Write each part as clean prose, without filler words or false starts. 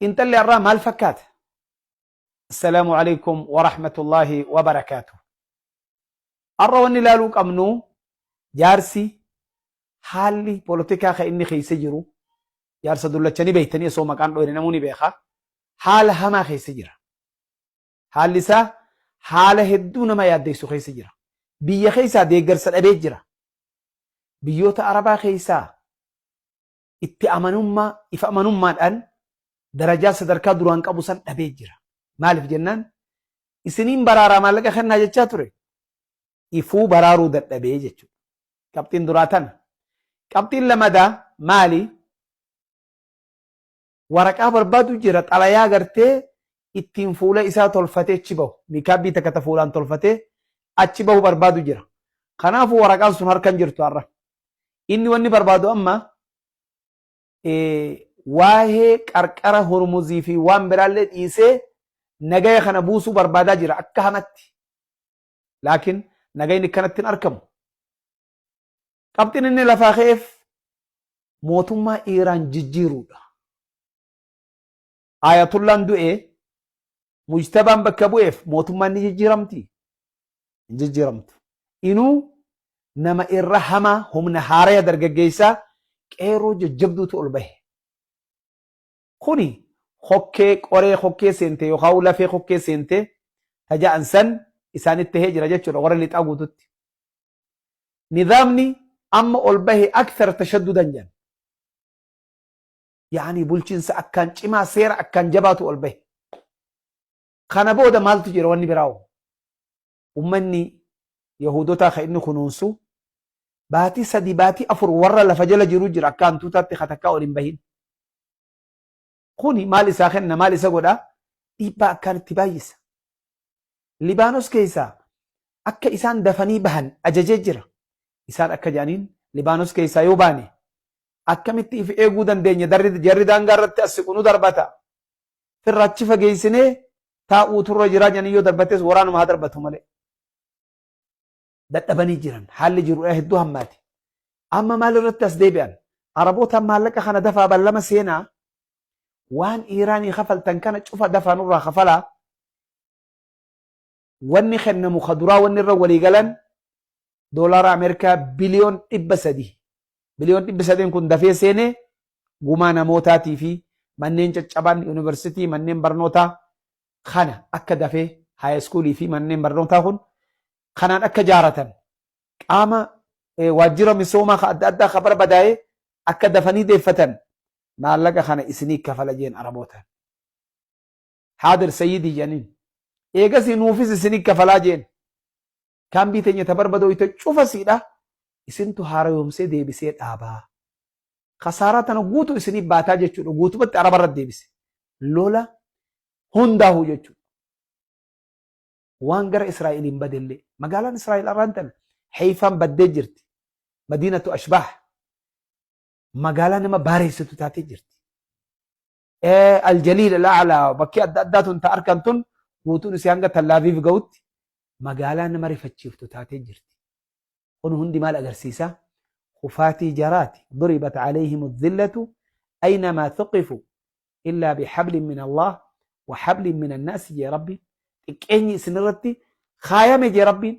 Xiinxalli har'aa maal fakkaata? Assalaamu alaikum wa rahmatullaahi wa barakaatuh. Har'a wanni ilaaluu qabnu jaarsi haalli polotikaa kan inni keessa jiru jaarsa dullacha ni beektanii osoo maqaan dhoyne namuu ni beeka. Haala hamaa keessa jira. Haalli isaa haala hedduu nama yaaddeessu keessa jira. Biyya keessaa deeggarsa dhabee jira. Biyyoota Arabaa keessaa itti amanummaa, if amanummaadhaan darajaa sadarkaa duraan qabu san dhabee jira. Maaliif jennaan isiniin baraaraa maallaqa kennaa jechaa ture. Ifuu baraaruu dadhabee jechuudha. Qabxiin duraa tana. Qabxiin lamadaa maali? Waraqaa barbaadu jira xalayaa gartee ittiin fuula isaa tolfatee achi bahu. Miikaabbii takka ta fuulaan tolfatee achi bahu barbaadu jira. Kanaafuu waraqaan sun harka hin jirtu har'a. Inni wanni barbaadu amma waa'ee qarqara Hormuzii fi waan biraallee dhiisee nagaya kana buusuu barbaadaa jira akka hamatti. Laakiin nagayni akkanatti hin argamu. Qabxiin inni lafaa ka'eef mootummaa Iiraan jijjiiruudha. Ayatullaan du'ee Mujtabaan bakka bu'eef mootummaan ni jijjiiramti? Hin jijjiiramtu. Inuu nama irra hamaa humna haaraya dargaggeessaa qeerroo jajjabduutu ol bahe. Kuni hokkee qoree hokkee seente yookaan lafee hokkee seente taja'an san isaanitti tahee jira jechuudha warra lixaa guututti. Nizaamni amma ol bahe akthar tashaddudan jedhan. Yaani bulchiinsa akkaan cimaa seera akkaan jabaatu ol bahe. Kana booda maaltu jira wanni biraa hoo? Ummanni Yahuudotaa kan inni kunuunsu baatii 3 baatii 4 warra lafa jala jiru jira akka hantuutaatti katakkaa ol hin bahin. Kuni maal isaa kenna maal isa godha dhiibbaa akkaan itti baay'isa. Libaanos keessaa akka isaan dafanii bahan ajajee jira. Isaan akka jedhaniin Libaanos keessaa yoo baane akkamitti if eeguu dandeenya darri jarri daangaa irratti as siqu nu darbata. Firra achi fageessinee taa'uutu irra jiraa jedhanii yoo darbates waraanuma haa darbatu malee. Dadhabanii jiran haalli jiru hedduu hammaate. Amma maal irratti as deebi'an? Araboota maallaqa kana dafaa ballama seenaa waan Iiraanii kafaltan kana cufa dafaa nurraa kafalaa wanni kennamu ka duraa wanni irra walii galan doolaara Ameerikaa biliyoon 300. Biliyoon 300n kun dafee seenee gumaa namootaatii fi manneen caccaban yuunivarsiitii manneen barnootaa kana akka dafee haayiskuulii fi manneen barnootaa kun kanaan akka jaaratan qaama waajjira misoomaa ka adda addaa ka barbadaa'e akka dafanii deeffatan maallaqa kana isinii kafala jeen Arabootaan. Haadir sayyidii jedhaniin. Eegasii nuufis isinii kafalaa jeen. Kaambii teenya ta barbadooyte cufa siidha isintu haarayoomsee deebisee dhaabaa. Kasaaraa tana guutuu isinii baataa jechuudha. Guutumatti Araba irratti deebise. Lola hundaahuu jechuudha. Waan gara Israa'eliin badellee. Magaalaan Israa'el arraan tana Heeyfaan baddee jirti. Madiinatu Ashbaah. Magaalaa nama baareessitu taatee jirti. Aljaliil al'aalaa bakki adda addaa tun ta arkan tun guutuun isii hanga Tallaaviif ga'utti magaalaa nama rifachiiftu taatee jirti. Kun hundi maal agarsiisa? Kufaatii jaraati. Duribat alayhim dhillatu aynamaa thuqifu illaa bihablin min Allah wa hablin min annaasi jee Rabbiin. Xiqqeenyi isinirratti kaayame jee Rabbiin.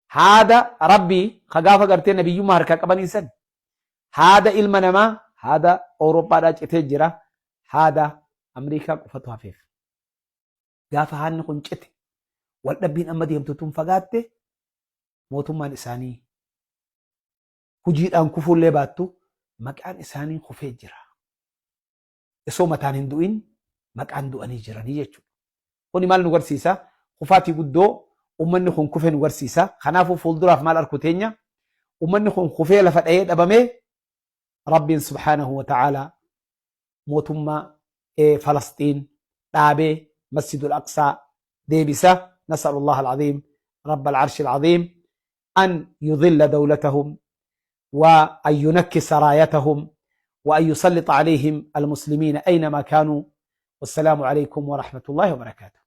Haada Rabbii ka gaafa gartee nabiyyummaa harkaa qabaniin san. Haada ilma namaa haada Awurooppaadhaa citee jira. Haada Amriikaa qofatu hafeef. Gaafa haadni kun cite waldhabbiin amma deemtu tun fagaatte mootummaan isaanii hujiidhaan kufuullee baattu maqaan isaanii kufee jira. Osoo mataan hin du'in maqaan du'anii jiranii jechuudha. Kuni maal nu garsiisa? Kufaatii guddoo ummanni kun kufe nu garsiisa. Kanaafuu fuulduraaf maal arku teenya? Ummanni kun kufee lafa dha'ee dhabamee Rabbiin subhaanahu wa ta'aalaa mootummaa Falasxiin dhaabee Masjidul Aqsaa deebisa. Nas'alullah al-aziim Rabbal arshil aziim an yudhilla dawlatahum wa an yunakkisa raayatahum wa an yusallita alayhim al-muslimiina aynama kaanuu. Wassalaamu alaykum wa rahmatullahi wa barakaatuh.